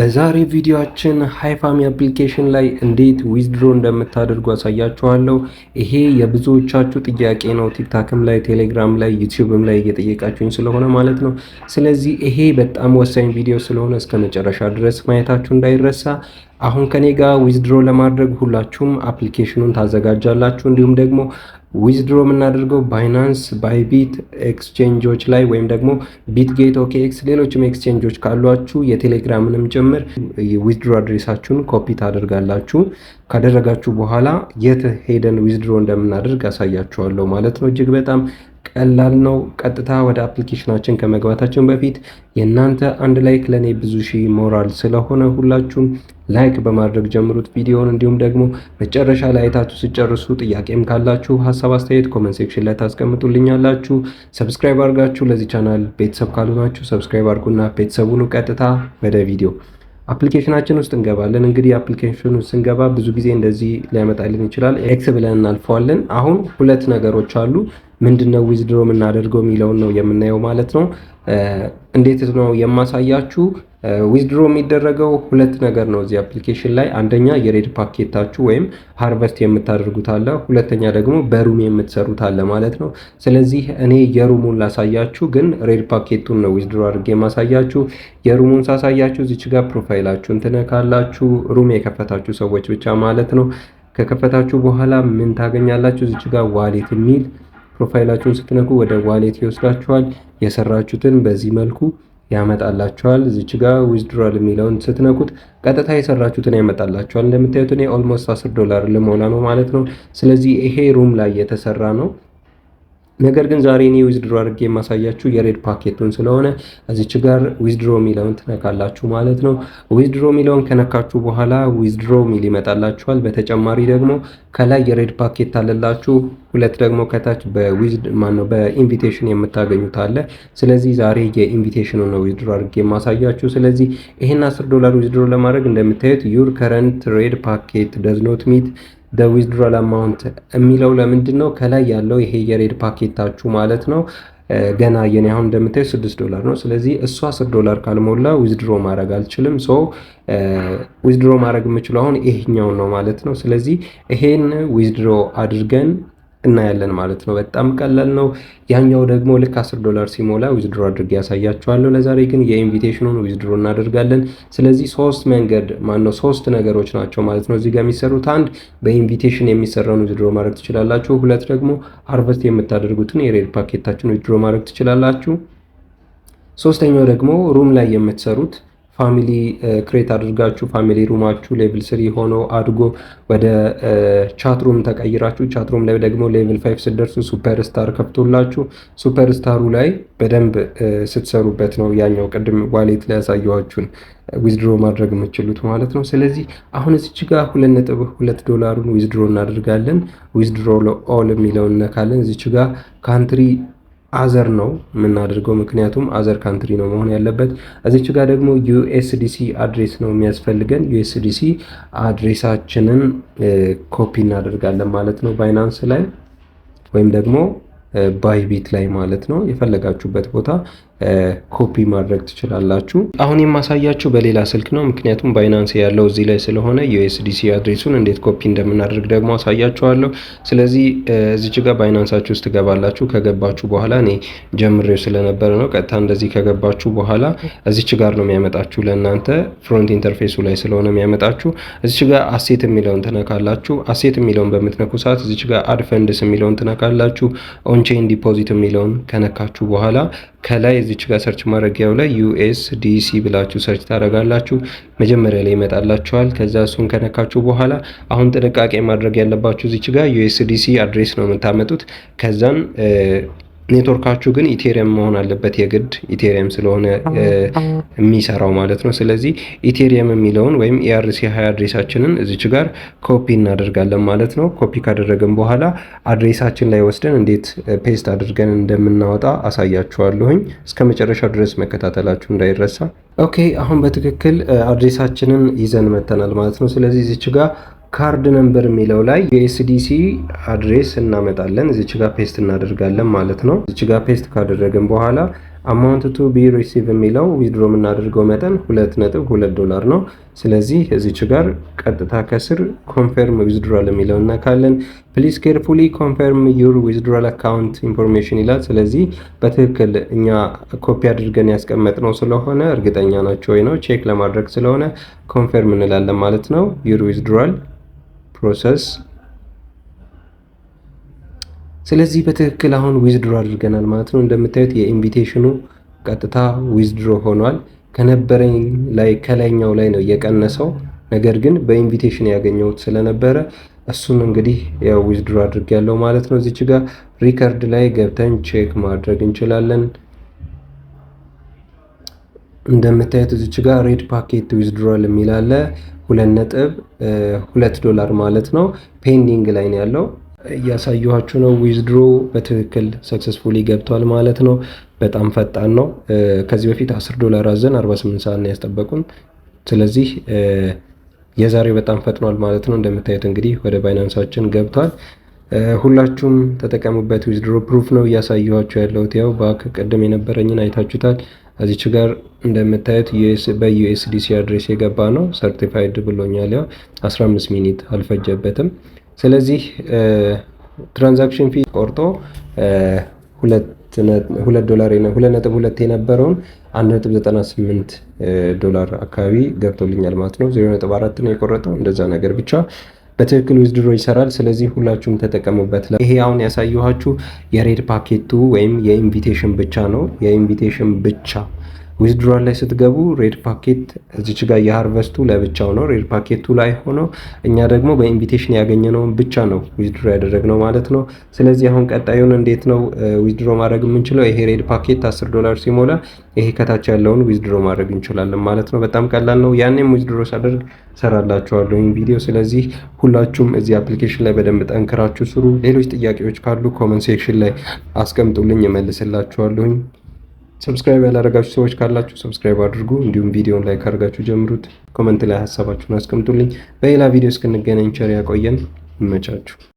በዛሬ ቪዲዮአችን ሃይፋሚ application ላይ እንዴት withdraw እንደምታደርጉ አሳያችኋለሁ። ይሄ የብዙዎቻችሁ ጥያቄ ነው። ቲክታክም ላይ፣ ቴሌግራም ላይ፣ ዩቲዩብም ላይ እየጠየቃችሁኝ ስለሆነ ማለት ነው። ስለዚህ ይሄ በጣም ወሳኝ ቪዲዮ ስለሆነ እስከ መጨረሻ ድረስ ማየታችሁ እንዳይረሳ። አሁን ከኔ ጋር withdraw ለማድረግ ሁላችሁም application ኑን ታዘጋጃላችሁ። እንዲሁም ደግሞ withdraw የምናደርገው ባይናንስ፣ ባይቢት ኤክስቼንጆች ላይ ወይም ደግሞ ቢትጌት፣ ኦኬኤክስ፣ ሌሎችም ኤክስቼንጆች ካሏችሁ የቴሌግራምንም ጭምር withdraw address ኣችሁን copy ታደርጋላችሁ። ካደረጋችሁ በኋላ የት ሄደን withdraw እንደምናደርግ አሳያችኋለሁ ማለት ነው። እጅግ በጣም ቀላል ነው። ቀጥታ ወደ application ኣችን ከመግባታችን በፊት የእናንተ አንድ like ለእኔ ብዙ ሺህ ሞራል ስለሆነ ሁላችሁም like በማድረግ ጀምሩት ቪዲዮውን። እንዲሁም ደግሞ መጨረሻ ላይ አይታችሁ ስትጨርሱ ጥያቄም ካላችሁ፣ ሀሳብ አስተያየት comment section ላይ ታስቀምጡልኛላችሁ። Subscribe አድርጋችሁ ለዚህ ቻናል ቤተሰብ ካልሆናችሁ subscribe አድርጉና ቤተሰብ ሁኑ። ቀጥታ ወደ ቪዲዮ application ኣችን ውስጥ እንገባለን። እንግዲህ application ውስጥ ስንገባ ብዙ ጊዜ እንደዚህ ሊያመጣልን ይችላል። X ብለን እናልፈዋለን። አሁን ሁለት ነገሮች አሉ። ምንድነው withdraw የምናደርገው የሚለውን ነው የምናየው ማለት ነው። እንዴት ነው የማሳያችሁ? Withdraw የሚደረገው ሁለት ነገር ነው እዚህ application ላይ። አንደኛ የ red packet ኣችሁ ወይም harvest የምታደርጉት አለ። ሁለተኛ ደግሞ በ room የምትሰሩት አለ ማለት ነው። ስለዚህ እኔ የ room ኡን ላሳያችሁ፣ ግን red packet ኡን ነው withdraw አድርጌ የማሳያችሁ። የ room ኡን ሳሳያችሁ እዚች ጋር profile ኣችሁን ትነካላችሁ። Room የከፈታችሁ ሰዎች ብቻ ማለት ነው። ከከፈታችሁ በኋላ ምን ታገኛላችሁ? እዚች ጋር wallet የሚል profile ኣችሁን ስትነኩ ወደ wallet ይወስዳችኋል። የሰራችሁትን በዚህ መልኩ ያመጣላችኋል። እዚች ጋር withdrawal የሚለውን ስትነኩት ቀጥታ የሰራችሁትን ያመጣላችኋል። እንደምታዩት እኔ almost 10 ዶላር ልሞላ ነው ማለት ነው። ስለዚህ ይሄ room ላይ የተሰራ ነው። ነገር ግን ዛሬ እኔ withdraw አድርጌ የማሳያችሁ የ red packet ኡን ስለሆነ እዚች ጋር withdraw የሚለውን ትነካላችሁ ማለት ነው። Withdraw የሚለውን ከነካችሁ በኋላ withdraw የሚል ይመጣላችኋል። በተጨማሪ ደግሞ ከላይ የ red packet አለላችሁ፣ ሁለት ደግሞ ከታች በዊዝድ ማነው በ invitation የምታገኙት አለ። ስለዚህ ዛሬ የ invitation ኑ ነው withdraw አድርጌ የማሳያችሁ። ስለዚህ ይሄን 10 ዶላር withdraw ለማድረግ እንደምታዩት "Your current red packet does not meet the withdrawal amount" የሚለው ለምንድን ነው? ከላይ ያለው ይሄ የ red packet ኣችሁ ማለት ነው። ገና የኔ አሁን እንደምታዩ 6 ዶላር ነው። ስለዚህ እሱ 10 ዶላር ካልሞላ withdraw ማድረግ አልችልም። So withdraw ማድረግ የምችለው አሁን ይሄኛውን ነው ማለት ነው። ስለዚህ ይሄን withdraw አድርገን እናያለን ማለት ነው። በጣም ቀላል ነው። ያኛው ደግሞ ልክ 10 ዶላር ሲሞላ withdraw አድርጌ ያሳያችኋለሁ። ለዛሬ ግን የ invitation ኑን withdraw እናደርጋለን። ስለዚህ ሶስት መንገድ ማነው ሶስት ነገሮች ናቸው ማለት ነው እዚህ ጋር የሚሰሩት። አንድ በ invitation የሚሰራውን withdraw ማድረግ ትችላላችሁ። ሁለት ደግሞ harvest የምታደርጉትን የ red packet ኣችሁን withdraw ማድረግ ትችላላችሁ። ሶስተኛው ደግሞ room ላይ የምትሰሩት family create አድርጋችሁ family room ኣችሁ level 3 ሆኖ አድጎ ወደ chat room ተቀይራችሁ chat room ላይ ደግሞ level 5 ስትደርሱ super star ከፍቶላችሁ super star ኡ ላይ በደንብ ስትሰሩበት ነው ያኛው ቅድም wallet ላይ ያሳየኋችሁን withdraw ማድረግ የምትችሉት ማለት ነው። ስለዚህ አሁን እዚች ጋር 2.2 ዶላሩን withdraw እናደርጋለን። Withdraw all የሚለውን እነካለን። እዚች ጋር country other ነው የምናደርገው፣ ምክንያቱም other country ነው መሆን ያለበት። እዚች ጋር ደግሞ USDC address ነው የሚያስፈልገን። USDC address ኣችንን copy እናደርጋለን ማለት ነው ባይናንስ ላይ ወይም ደግሞ ባይቢት ላይ ማለት ነው። የፈለጋችሁበት ቦታ ኮፒ ማድረግ ትችላላችሁ። አሁን የማሳያችሁ በሌላ ስልክ ነው፣ ምክንያቱም ባይናንስ ያለው እዚህ ላይ ስለሆነ USDC address ኡን እንዴት ኮፒ እንደምናደርግ ደግሞ አሳያችኋለሁ። ስለዚህ እዚች ጋር ባይናንሳችሁ ውስጥ ትገባላችሁ። ከገባችሁ በኋላ እኔ ጀምሬው ስለነበረ ነው። ቀጥታ እንደዚህ ከገባችሁ በኋላ እዚች ጋር ነው የሚያመጣችሁ። ለእናንተ front interface ኡ ላይ ስለሆነ የሚያመጣችሁ እዚች ጋር asset የሚለውን ትነካላችሁ። Asset የሚለውን በምትነኩ ሰዓት እዚች ጋር add funds የሚለውን ትነካላችሁ። On-chain deposit የሚለውን ከነካችሁ በኋላ ከላይ እዚች ጋር search ማድረጊያው ላይ USDC ብላችሁ search ታደርጋላችሁ። መጀመሪያ ላይ ይመጣላችኋል። ከዛ እሱን ከነካችሁ በኋላ አሁን ጥንቃቄ ማድረግ ያለባችሁ እዚች ጋር USDC address ነው የምታመጡት። ከዛን ኔትወርካችሁ ግን ኢቴሪየም መሆን አለበት የግድ፣ ኢቴሪየም ስለሆነ የሚሰራው ማለት ነው። ስለዚህ ኢቴሪየም የሚለውን ወይም ERC 20 address ኣችንን እዚች ጋር ኮፒ እናደርጋለን ማለት ነው። ኮፒ ካደረግን በኋላ address ኣችን ላይ ወስደን እንዴት paste አድርገን እንደምናወጣ አሳያችኋለሁኝ። እስከ መጨረሻው ድረስ መከታተላችሁ እንዳይረሳ። Okay፣ አሁን በትክክል address ኣችንን ይዘን መተናል ማለት ነው። ስለዚህ እዚች ጋር card number የሚለው ላይ USDC address እናመጣለን። እዚች ጋር paste እናደርጋለን ማለት ነው። እዚች ጋር paste ካደረግን በኋላ Amount to be receive የሚለው withdraw የምናደርገው መጠን 2.2 ዶላር ነው። ስለዚህ እዚች ጋር ቀጥታ ከስር confirm withdrawal የሚለው እነካለን። Please carefully confirm your withdrawal account information ይላል። ስለዚህ በትክክል እኛ ኮፒ አድርገን ያስቀመጥነው ስለሆነ እርግጠኛ ናቸው ወይ ነው check ለማድረግ ስለሆነ confirm እንላለን ማለት ነው። Your withdrawal process። ስለዚህ በትክክል አሁን withdraw አድርገናል ማለት ነው። እንደምታዩት የ invitation ኑ ቀጥታ withdraw ሆኗል። ከነበረኝ ላይ ከላይኛው ላይ ነው የቀነሰው። ነገር ግን በ invitation ያገኘሁት ስለነበረ እሱን እንግዲህ ያው withdraw አድርጌያለሁ ማለት ነው። እዚች ጋር record ላይ ገብተን check ማድረግ እንችላለን። እንደምታዩት እዚች ጋር red packet withdrawal የሚል አለ። 2.2 ዶላር ማለት ነው። Pending ላይ ነው ያለው። እያሳየኋችሁ ነው። Withdraw በትክክል successfully ገብቷል ማለት ነው። በጣም ፈጣን ነው። ከዚህ በፊት 10 ዶላር አዘን 48 ሰዓት ነው ያስጠበቁን። ስለዚህ የዛሬው በጣም ፈጥኗል ማለት ነው። እንደምታዩት እንግዲህ ወደ Binance ኣችን ገብቷል። ሁላችሁም ተጠቀሙበት። Withdraw proof ነው እያሳየኋችሁ ያለሁት። ያው back ቅድም የነበረኝን አይታችሁታል። እዚች ጋር እንደምታዩት በ USDC address የገባ ነው። Certified ብሎኛል። ያው 15 minute አልፈጀበትም። ስለዚህ transaction fee ቆርጦ 2 ዶላር 2.2 የነበረውን 1.98 ዶላር አካባቢ ገብቶልኛል ማለት ነው። 0.4 ነው የቆረጠው፣ እንደዛ ነገር ብቻ በትክክል withdraw ይሰራል። ስለዚህ ሁላችሁም ተጠቀሙበት። ይሄ አሁን ያሳየኋችሁ የ red packet ኡ ወይም የ invitation ብቻ ነው። የ invitation ብቻ withdrawal ላይ ስትገቡ red packet እዚች ጋር የ harvest ኡ ለብቻው ነው። Red packet ኡ ላይ ሆኖ እኛ ደግሞ በ invitation ያገኘነውን ብቻ ነው withdraw ያደረግነው ማለት ነው። ስለዚህ አሁን ቀጣዩን እንዴት ነው withdraw ማድረግ የምንችለው? ይሄ red packet 10 ዶላር ሲሞላ ይሄ ከታች ያለውን withdraw ማድረግ እንችላለን ማለት ነው። በጣም ቀላል ነው። ያኔም withdraw ሳደርግ ሰራላችኋለሁ ይህን ቪዲዮ። ስለዚህ ሁላችሁም እዚህ application ላይ በደንብ ጠንክራችሁ ስሩ። ሌሎች ጥያቄዎች ካሉ comment section ላይ አስቀምጡልኝ፣ እመልስላችኋለሁኝ። Subscribe ያላደረጋችሁ ሰዎች ካላችሁ subscribe አድርጉ። እንዲሁም ቪዲዮን like አድርጋችሁ ጀምሩት። Comment ላይ ሀሳባችሁን አስቀምጡልኝ። በሌላ ቪዲዮ እስክንገናኝ ቸር ያቆየን። ይመቻችሁ።